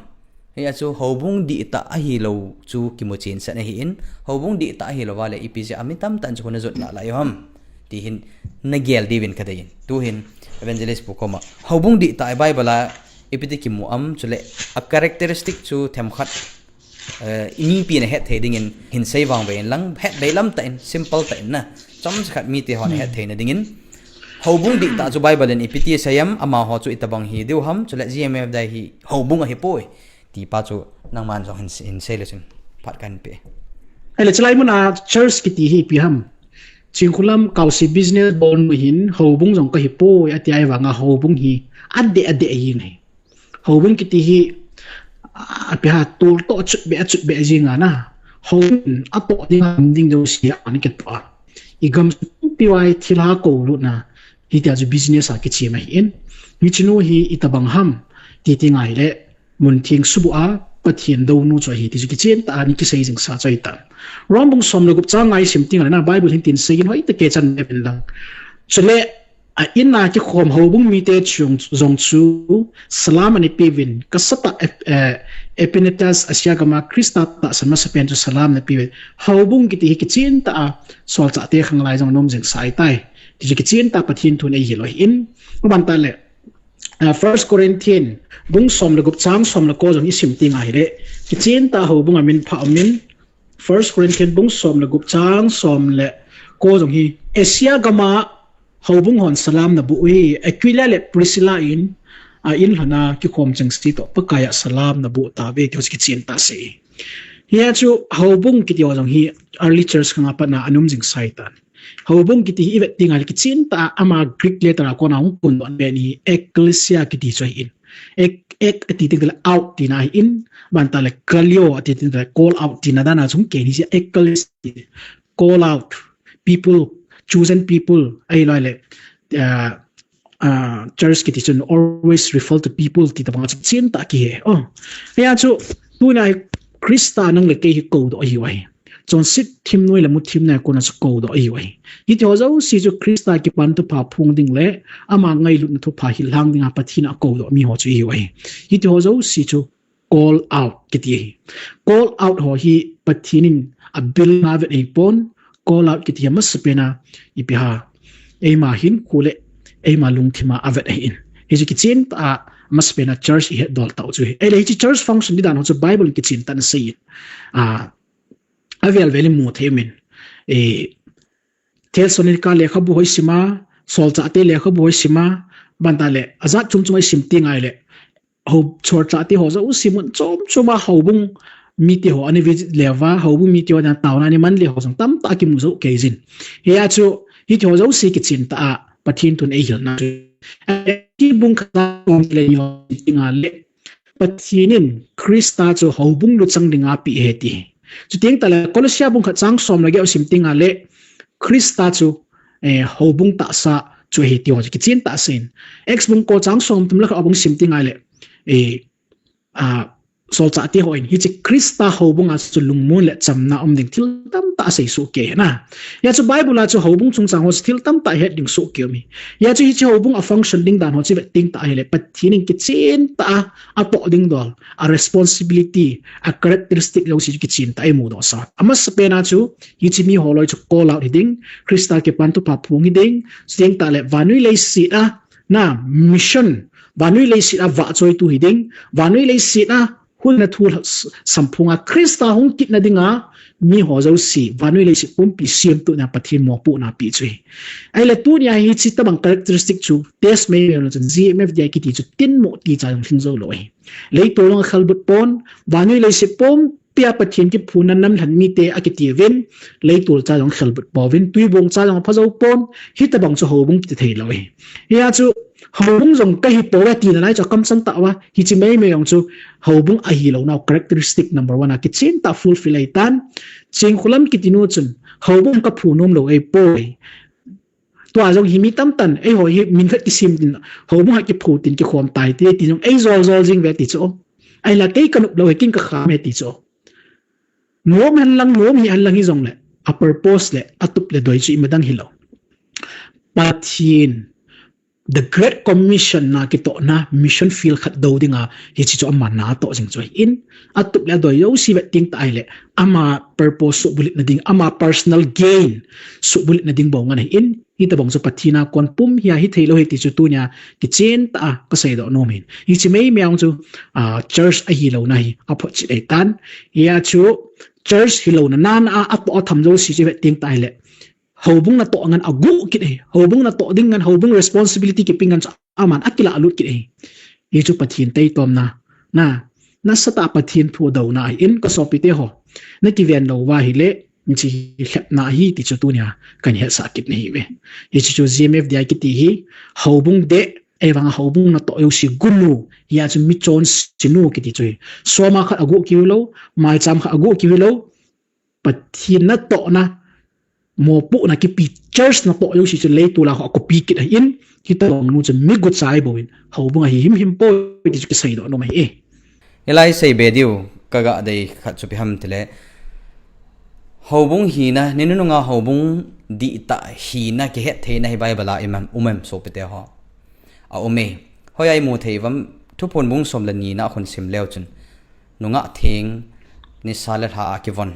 Hia chu houbung dihtah ahilou chu kimu chen sah ahin, houbung dihtah ahilouva le ipi jeh a mi tamtah in chu hung ajot nalai u ham. Ti hin nagel diuvin kadei in. Tuhin Evangelist pu koma. Houbung dihtah a Bible a ipi ti kimu am chule a characteristic chu themkhat Eh, mipi in ahet thei dingin hin sei vangvei in lang, het bei lam tah in, simple tah in na. Chomcha khat mite hon ahet theina dingin. Houbung dihtah chu Bible in ipi ti asei am, amaho chu itobang hi diu ham, chule G M F D I hi houbung ahipoi. Ti pa chu nangman jong hin, hin sei le chun phat kahin pe. Ahile chulai mun a church kiti hi ipi ham. Jinkholam Kaose business bol nu hin houbung jong kahipoi ati ahivanga houbung hi adeh adeh ahi ngai. Houbung kiti hi, a, ipi ham, tol toh achutbeh, achutbeh jing a na. Houbung atoh ding a, ding jouse a, ana kitoh a. Igamsung pumpi uva thil ha koulutna. Hitia chu business a kichem ahin. Hichenu hi itobang ham. Ti ti ngai le. Mun theng subuh a, Pathen dounu chu ahi ti chu kichen tah a ni kisei jing sa chu ahi tan. Rom bung som le gup chang nga i sim teng le na Bible hin tin sei in hoi tah kei chan ne pen lang. Chule a in a kikhom houbung mite chung jong chu salam ana peuvin, kasatah Ep-, eh, Epaphras Asia gama Christa tahsan masapen chu salam ana peuvin. Houbung kiti hi kichen tah a solchahte khang lai jong nom jing sa ahi tai. Ti chu kichen tah Pathen thun eihil u ahi in. Aban tah le, ah, First Corinthian bung som le gup chang som le ko jong i sim teng ahile, kichen tah houbung a min pha um in, First Corinthian bung som le gup chang som le ko jong hi, Asia gama houbung hon salam naboh u hi, Aquila le Priscilla in, a in lhona kikhom chengse toh Pakai a salam naboh tauve ti ho chu kichen tah sei. Hia chu houbung kiti ho jong hi early church khang a pat na ana um jing sa ahi tan. Houbung kiti hi i vet teng le kichen tah a ama Greek letter a kona hung kun doh pen hi ecclesia kiti chu ahi in. Ek, ek ati teng le out tina ahi in. Aban tah le kaleo ati teng le call out tina dan a chung kei ni sia ecclesia. Call out people, chosen people. Ahilou le, ah, ah, church kiti chun always refer to people ti tabang a chu kichen tah kihe. Oh, hia chu tuna hi Christa nang le kei hi kou doh ahi u ahi. Chonset thim noi le mu thim na kona chu kou doh ahi u ahi. Hiti ho jouse chu Christa kipan thupha phong ding le ama ngailutna thupha hil lhang ding a Pathen a kou doh mi ho chu ahi u ahi. Hiti ho jouse chu call out kiti ahi. Call out ho hi Pathen in a bil na vet ahi pon, call out kiti hi masapen a ipi ham, eima hinkho le eima lungthim a avet ahi in. Hichu kichen tah a masapen a church i het dol tau chu ahi. Ahile hichu church function ding dan ho chu Bible in kichen tah in asei in. Ah, avel vel in mu thei um in. Eh, Thessalonica lekhabu ho i sim a, solchahte lekhabu ho i sim a, aban tah le, ajat chom chom i sim teng le, ho solchahte ho jouse mun chom chom a houbung mite ho ana visit le uva, houbung mite ho ana taona ana man le ho jong tamtah kimu jou kei jin. Hia chu, hiti ho jouse kichen tah a Pathen thun eihil na chu. Hiche bung khat a kong le ni ho teng le, Pathen in Christa chu houbung luchang ding a apeh e ti. Chuteng tah le Colossia bung khat chang som le get u sim teng le Christa chu, eh, houbung tahsa chu ahi ti ho chu kichen tah a asei in. Acts bung ko chang som thum le khat a bung sim teng le, eh, ah, solchahte ho in hiche Christa houbung a chu lungmon le chamna um ding thil tamtah asei soh kei na. Hia chu Bible a chu houbung chungchang ho chu thil tamtah het ding soh kei um e. Hia chu hiche houbung a function ding dan ho chu vet teng tah ahile Pathen in kichen tah a atoh ding dol, a responsibility, a characteristic jouse chu kichen tah a imu doh sa. Amasapen a chu hiche mi ho loi chu call out hi ding, Christa kipan thupha phong hi ding, chuteng tah le vannoi leiset a na mission, vannoi leiset a vahchoitu hi ding, vannoi leiset a hunna thu samphong a Christa hung kitna ding a mi ho jouse, vannoi leiset pumpi semtona Pathen mopohna apeh chu ahi. Ahile tunia hiche tabang characteristic chu test mei mei lou chun G M F D I kiti chu tinmo ti cha jong lhing jou lou ahi. Leitol jong akhelbut pon, vannoi leiset pumpi a Pathen kiphuna namlhen mite akiti uvin, leitol cha jong akhelbut pouvin, twibong cha jong apha jou pon, hitabang chu houbung kiti thei lou ahi. Hia chu houbung jong kahi pouve tina lai chu akamchang tah uva, hiche mei mei jong chu houbung ahilouna characteristic number one a kichen tah a fulfill ahi tan. Chingkholam kiti nu chun houbung kaphu nom lou ahipoi. Tua jong hi mi tamtah in, eiho hi min khat kisem tin, houbung khat kiphu tin kikhom tai ti, ti jong eijol jol jing uve ti chu. Ahile kei kanop lou hi, ken kakham e ti chu. Nom hen lang, nom hi hen lang hijongle, a purpose le atup le doi chu imadang hilou. Pathen, the Great Commission na kitohna, mission field khat dou dinga, hiche chu aman atoh jing chu ahi in, atup le adoi jouse vet teng tah ahile, ama purpose suhbulhitna ding, ama personal gain suhbulhitna ding bou ngen ahi in, hitabang chu Pathen a kon pum hia hithei lou ahi ti chu tunia kichen tah a kasei doh nom in. Hiche mei mei jong chu, ah, church ahilouna hi aphotchet ahi tan. Hia chu church hilouna nana a atoh atham jouse chu vet teng tah ahile, houbung natoh ngen aguh kit ahi. Houbung natoh ding ngen, houbung responsibility kipe ngen chu aman akilah lut kit ahi. Hichu Pathen taitomna, na, nasatah a Pathen thu douna ahi in kasopite ho. Nakiven lou uva ahile, hiche hi lhepna ahi ti chu tunia kahin hetsah kit nahiuve. Hiche chu G M F D I kiti hi, houbung deh, ahivanga houbung natoh jouse gunu, hia chu michonsenu kiti chu ahi. Soma khat aguh kit hilou, maicham khat aguh kit hilou, Pathen natohna, mopohna kipe church natoh jouse chu leitol a ho akopi kit ahi in, hitabang nu chu mi gucha ahi bouvin, houbung ahi himhim poi ti chu kisei doh nom ahi e. Hilai sei be diu, Kaga dei khat chu ipi ham tile, houbung hina, ni nununga houbung dihtah hina kihet theina hi Bible a um em, um em sopite ho? Aum e. Hoiya imu thei uvam? Thuphon bung som le ni na a khun sim leu chun, nungah theng, nisa le lha a kivon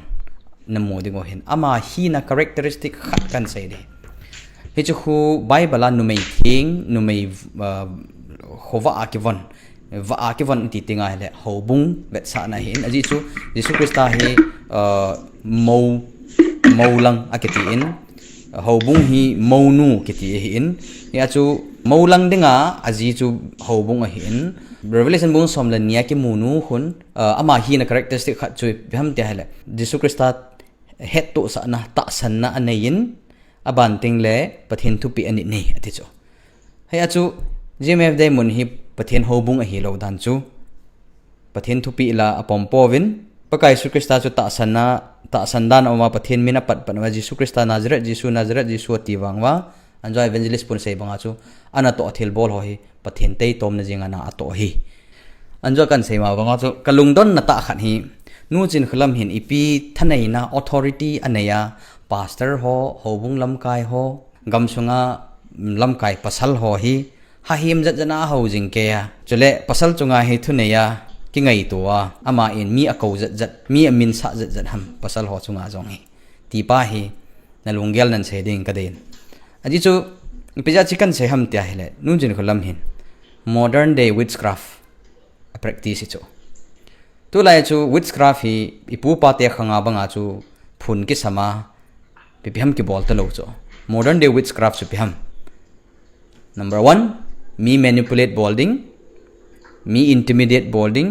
namu ding u ahin, ama hina characteristic khat kahin sei ding. Hichu khu Bible a numei theng, numei, ah, khovah a kivon, vah a kivon iti teng ahile houbung vetsahna ahin. Ajeh chu Jesu Christa hi, ah, mou, mou lang akitin, houbung hi mounu kiti ahin. Hia chu mou lang dinga aji chu houbung ahin. Revelation bung som le ni a kimunu khun, ah, ama hina characteristic khat chu ipi ham tia ahile, Jesu Christa hettohsahna, tahsanna anei in, aban tengle Pathen thupeh anit nei ati chu. Hia chu G M F Day mun hi Pathen houbung ahilou dan chu Pathen thupeh la apom pouvin, Pakai Jesu Christa chu tahsanna, tahsan dan a um a, Pathen min apat pat uva, Jesu Christa Nazareth Jesu, Nazareth Jesu ati vang uva, anjo evangelist pun sei banga chu, anatoh thilbol ho hi Pathen taitomna jing a na atoh ahi. Anjo kahin sei ma banga chu, kalungdonna tah khat hi, Nu Chinkholam hin ipi thaneina, authority anei a, pastor ho, houbung lamkai ho, gamsunga, mm, lamkai pasal ho hi, hahem jat jat a ahou jing kei a. Chule pasal chunga hi thunei a, kingaito a, ama in mi akou jat jat, mi aminsah jat jat ham, pasal ho chunga jong hi, ti pa hi, nalunggel nan sei ding kadei in. Ajeh chu, ipi jeh a chu kahin sei ham tia ahile, Nu Chinkholam hin modern day witchcraft a practice hi chu. Tulai chu witchcraft hi ipu ipa te khanga banga chu phun kisam a, ipi ipi ham kibol talou chu. Modern day witchcraft chu ipi ham? Number one, mi manipulate bol ding, mi intimidate bol ding,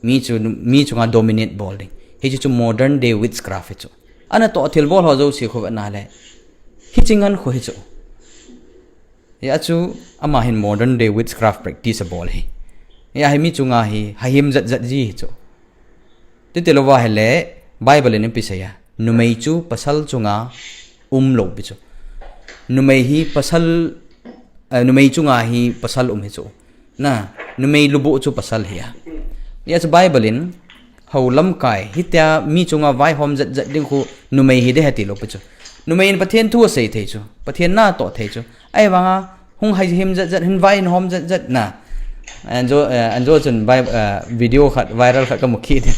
mi chu, mi chunga dominate bol ding. Hichu chu modern day witchcraft hi chu. Anatoh thilbol ho jouse khu vetna le, hiche ngen khu hi chu. Hia chu ama hin modern day witchcraft practice abol ahi. Hia hi mi chunga hi hahem jat jat ji hi chu. Titi louva ahile, Bible in ipi asei a, numei chu pasal chunga umlou pi chu. Numei hi pasal, eh, numei chunga hi pasal um hi chu. Na, numei lubuh chu pasal ahi a. Hia chu Bible in, hou lamkai, hitia mi chunga vaihom jat jat ding khu numei hiding ahi tilou pi chu. Numei in Pathen thu asei thei chu, Pathen natoh thei chu. Ahivanga, hung hahem jat jat, hin vai hin hom jat jat na. Anjo, eh, anjo chun vai, eh, video khat, viral khat kamu kit e.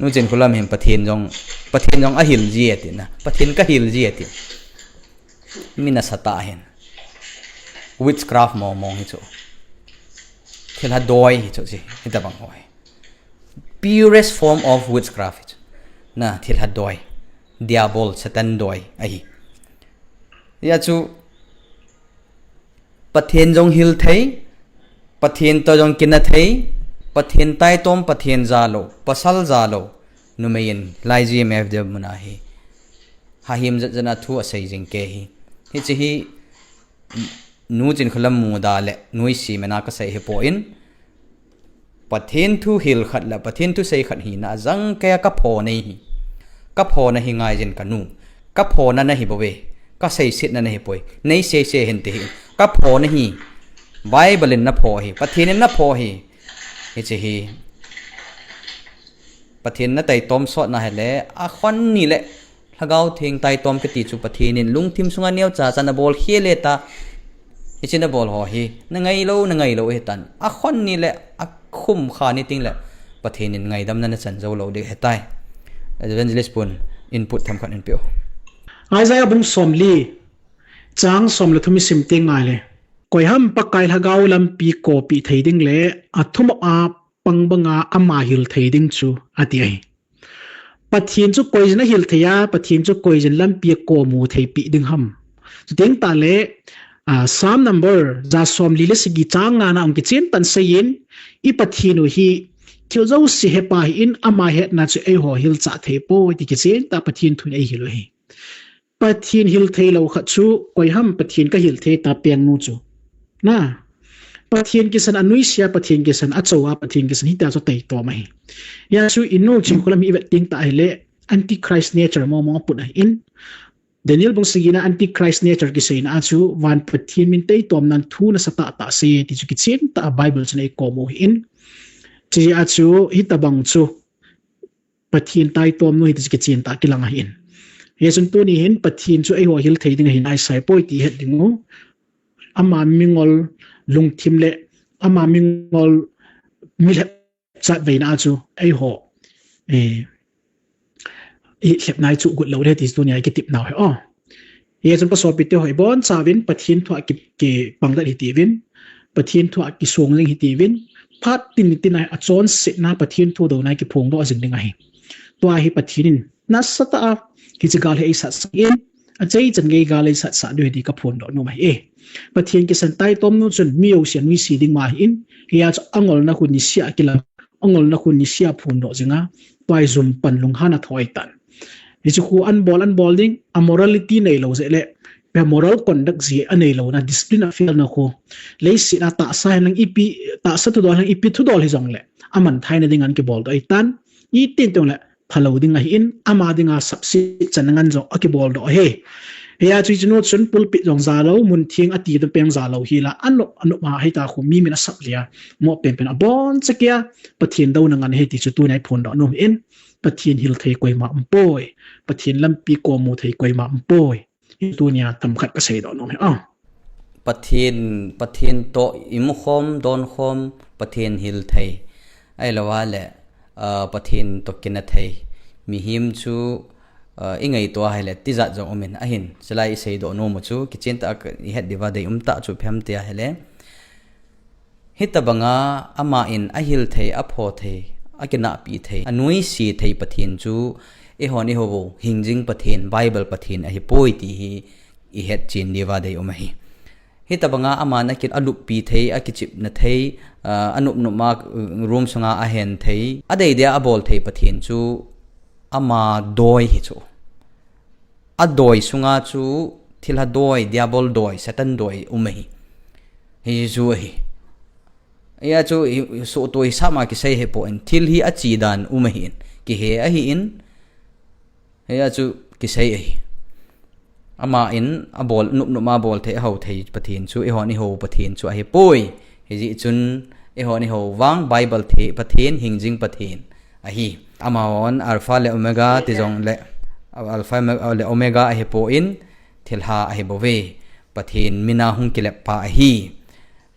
Nu Chinkholam hin Pathen jong, Pathen jong ahil ji ati na. Pathen kahil ji ati. Mi nasatah hin. Witchcraft mong mong hi chu. Thilha doi hi chu chi, hitabang ho hi. Purest form of witchcraft hi chu. Na, thilha doi. Diabol, Satan doi ahi. Hia chu, Pathen jong hil thei, Pathen toh jong kina thei, Pathen taitom, Pathen jalou, pasal jalou, numei in, lai G M F Day mun a hi. Hahem jat jat a thu asei jing kei hi. Hiche hi, Nu Chinkholam muda le, nuisat mena kasei hipon, Pathen thu hil khat le Pathen thusei khat hina jang kei a kaphona hi. Kaphona hi ngaijin kanu. Kaphona nahi bouve. Kaseisetna nahi poi. Nei seisei hen ti hi. Kaphona hi. Bible in napho hi. Pathen in napho hi. Hiche hi. Pathen nataitom sotna hile. Akhon ni le. Lhagao Theng taitom kiti chu Pathen in lungthim sunga neocha cha nabol khel le ta. Hiche nabol ho hi, nangailou, nangailou hitan. Akhon ni le, akhum kha ni teng le, Pathen in ngaidamna nachan jou lou ding ahitai. Evangelist pun, input themkhat in peo. Isaiah bung somli, chang som le thum isim teng ahile. Koiham Pakai Lhagao lampi kopi thei ding le, athumop a pang banga ama hil thei ding chu, ati ahi. Pathen chu koijin ahil thei a, Pathen chu koijin lampi a komu thei pi ding ham. Chuteng tah le, ah, Psalm number ja somli le sagi chang nga na hung kichen tah in seiyin, i Pathen u hi thil jouse hepa ahin ama hetna chu eiho hilchah thei poi ti kichen tah Pathen thu in eihil u ahi. Pathen hil thei lou khat chu, koiham Pathen kahil thei ta pengnu chu. Na, Pathen kisan anuisat a, Pathen kisan achou a, Pathen kisan hitia chu taitom ahi. Hia chu i Nu Chinkholam hi i vet teng tah ahile, Antichrist nature mong mong aput ahin. Daniel bung sagi na Antichrist nature kiseina a chu, van Pathen min taitomnan thu nasatah tah sei e ti chu kichen tah a Bible chun eikom u ahin. Chujeh a chu, hitabang chu, Pathen taitomnu hi ti chu kichen tah kilang ahin. Hijeh chun tuni hin Pathen chu eiho hil thei ding ahin, ahi sai poi ti het ding u. Ama mingol lungthim le ama mingol milhep chatveina chu eiho, eh, i lhepna i chu got lou le ti tunia i kitepnau hi o. Hijeh chun ka sopite ho, ibonchauvin Pathen thu a ki, kipang dat hitiuvin, Pathen thu a kisong jing hitiuvin, phat tin tin a achonsetna Pathen thu douna kiphongdoh jing ding ahi. Tua hi Pathen in nasatah a hiche gal hi eisatsah in, achai chan gei gal eisatsah diu ahi ti kaphondoh nom ahi e. Pathen kisan taitomnu chun mi jouse anuisat ding ma ahin, hijeh chun angolna khu nisea kilang, angolna khu nisea phondoh jinga, tua hi jumpan lunghan athoi tan. Hiche khu anbol, anbol ding, amorality neilou jeh le, moral conduct jeh aneilouna, discipline a failna khu, leiset a tahsa henlang ipi, tahsa thudol henlang ipi thudol hijongle, amanthai na ding in kibol doh ahitan, iti teng le, phalou ding ahin, ama dinga sapset channa ngen jong akibol doh ahi. Hijeh chun hichenu chun pulpit jong jalou, mun theng ati ding peng jalou hila, anop, anop a hita khu mi min asap lia, mo penpen abonchan kia, Pathen douna ngen ahi ti chu tunia i phondoh nom in, Pathen hil thei koima umpoi, Pathen lampi komu thei koima umpoi. Tunia themkhat kaseidoh nom hi a. Pathen, Pathen toh imukhom, donkhom, Pathen hil thei. Ahilou le, ah, Pathen toh kinah thei. Mihem chu, ah, ingaito ahile, tijat jong umin ahin. Chulai iseidoh nom u chu, kichen tah a ihet diuva deium tah chu ipi ham tia ahile. Hitobanga aman ahil thei, apho thei, akinahpi thei, anuisat thei Pathen chu, eihon ihou u, hingjing Pathen, Bible Pathen ahipoi ti hi ihet chen diuva deium ahi. Hitobanga aman akin aluppi thei, akichepna thei, ah, anop nop a, uh, room sunga ahen thei, adei dia abol thei Pathen chu ama doi hi chu. Adoi sunga chu thilha doi, diabol doi, Satan doi um ahi. Hichu ahi. Hijeh chun, hi, hi, sohtoh hisap a kisei ahipoi, thil hi ache dan um ahin. Kihe ahin. Hijeh chun, kisei ahi. Aman, abol, nop nop a bol thei, ahou thei Pathen chu, eihon ihou Pathen chu ahipoi. Hijeh chun, eihon ihou vang, Bible thei Pathen, hingjing Pathen ahi. Amahon Alpha le Omega ti jongle, Alpha le Omega ahipon, thilha ahibouve. Pathen mina hung kilep pa ahi.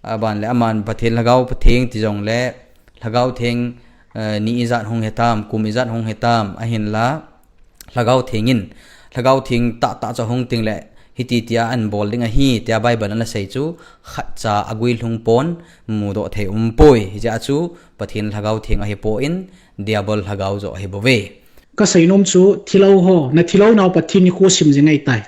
Aban le aman Pathen Lhagao Theng ti jongle, Lhagao Theng, eh, ni ijat hung hitam, kum ijat hung hitam, ahinla, Lhagao Theng in, Lhagao Theng tahtah chu ahung teng le, hiti tia anabol ding ahi, tia Bible in anasei chu, khatcha aguilhung pon, mudoh thei umpoi. Hijeh chun, Pathen Lhagao Theng ahipon, Diabol Lhagao joh ahibouve. Kasei nom chu, thilou ho, nathilou nau Pathen nikho sim jing ahitai.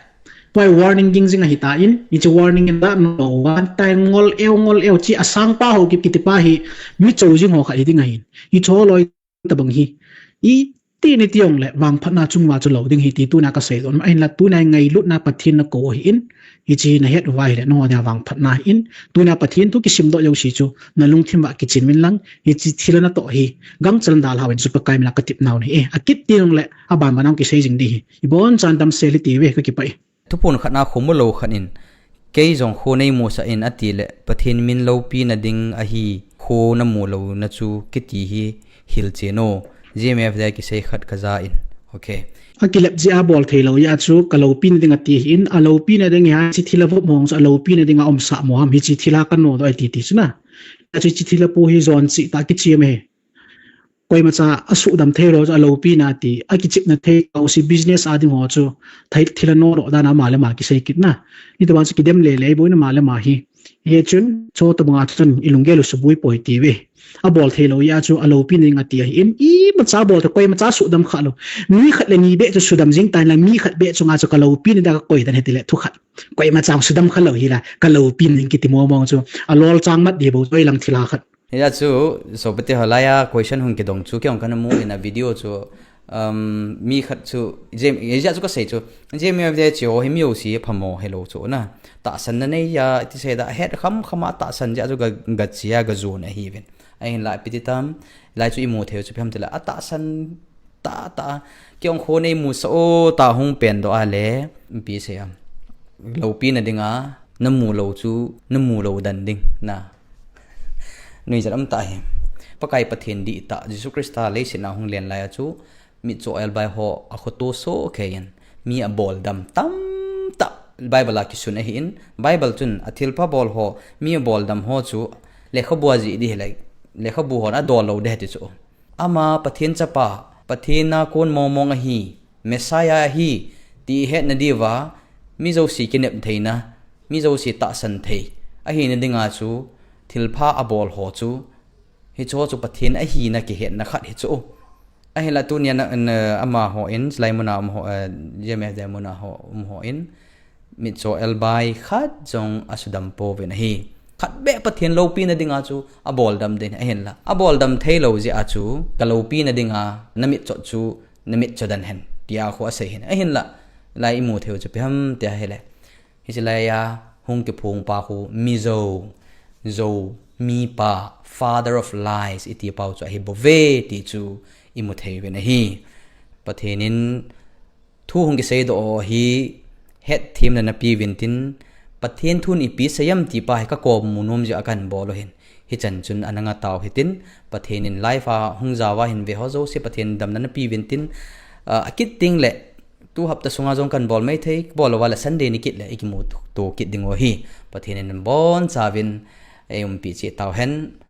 Tua hi warning ging jing ahitan, hiche warning in da no, one time ngol eu, ngol eu, hiche asangpa ho kiti pa hi, mi chou jing ho khat hiding ahin. Hiche loi tobang hi. Iti nati jongle, vangphatna chunga chu lou ding ahi ti tunia kasei doh nom ahinla tunia ngailutna Pathen nakou ahin, hiche nahet uva ahile, nangho dia vangphatna ahin, tunia Pathen thu kisimdoh jouse chu, nalungthim uva kichen uvin lang, hiche thilha natoh hi, gangchal dalha uvin chu Pakai mina katepnau ahi e, akit ti jongle, aban ban a kisei jing ding ahi, ibonchan damsel hite uve, kakipah e. Thuphon khatna kho mulou khat in, kei jong kho neimusah in atile, Pathen min loupina ding ahi, kho namu louna chu kiti hi hilchen o, G M F D a kisei khat kajan. Ok. Akilep jeh a bol theilou jeh a chu kaloupina ding ati ahin, aloupina ding ahi, hiche thilha vop mong chu aloupina dinga umsah mo ham, hiche thilha kanodoh ahi titi chu na. Hiche thilha pu hi jon cheh tah kichem ahi. Koimacha asuhdam theilou chu aloupina ati, akichepna thei, hiche business a ding ho chu, thil, thilha nodoh dan a ama le ama kisei kit na. Hitobang chu kidem lele bou in ama le ama hi. Hichun, chutobang a chun ilunggel u suboi poi tiuve. Abol theilou jeh a chu aloupina ding ati ahin, imacha bol thei, koimacha suhdam khalou. Mi khat le ni beh chu suhdam jing tan lang, mi khat beh chunga chu kaloupina ding a kakoi dan ahi tile, thu khat. Koimacha suhdam khalou hila, kaloupina ding kiti mong mong chu, alolchang mat ding bou chu, ilang thilha khat. Hijeh chun, sopite ho, laia question hung kidong chu, kei jong kana mu in a video chu, um, mi khat chu, J M, hijeh chun kasei chu, G M F D a che ho hi mi jouse phamo hilou chu na. Tahsanna neiya, iti sei da, het kham kham a tahsan jeh chun ga, gache a gajon ahiuvin. Ahinla, ipi ti tam, lai chu imu thei u chu ipi ham tile, atahsan tah tah, kei jong kho neimusah o, tia hung pengdoh a le, ipi sei am. Loupina dinga, namu lou chu, namu lou dan ding, na. Nuijat um tah ahi. Pakai Pathen dihtah, Jesu Christa leiset a hung len lai a chu, mitcho elbai ho akhoto sohkei in mi aboldam tamtah Bible a kisun ahin, Bible chun athilpha bol ho, mi aboldam ho chu lekhabu a jih ding hileh, lekhabu hon adol lou ding ahi ti chu. Ama Pathen chapa, Pathen a kon mongmong ahi, Messiah ahi, ti hetna diuva, mi jouse kinep theina, mi jouse tahsan thei ahina dinga chu thilpha abol ho chu, hicheho chu Pathen ahina kihetna khat hi chu. Ahinla tunia na, na, amaho in, hilai muna um ho, eh, J M F D muna ho, um ho in, mitcho elbai khat jong asudam pouvin ahi. Khat beh Pathen loupina dinga chu aboldam ding ahinla, aboldam theilou jeh a chu kaloupina dinga namitcho chu namitcho dan hen, tia khu asei hin. Ahinla, hilai imu theiu chu ipi ham tia hileh, hiche laiya hung kiphong pa khu Mizo, Zo, mipa, father of lies, iti pau chu ahibouve ti chu imu theiuvin ahi. Pathen in thu hung kiseidoh ho hi hetthemna napeuvin tin, Pathen thun ipi seiyem ti pa hi kakom mu nom jeh a kahin bol u ahin. Hichan chun ana ngatau hitin, Pathen in live a hung jaova hin ve ho jouse Pathen damna napeuvin tin, ah, akit tengleh, tu hapta sunga jong kahin bol mai thei, bol louva leh Sunday nikit leh ikimuto kit dingu ahi. Pathen in abonchauvin eiumpi cheh tauhen.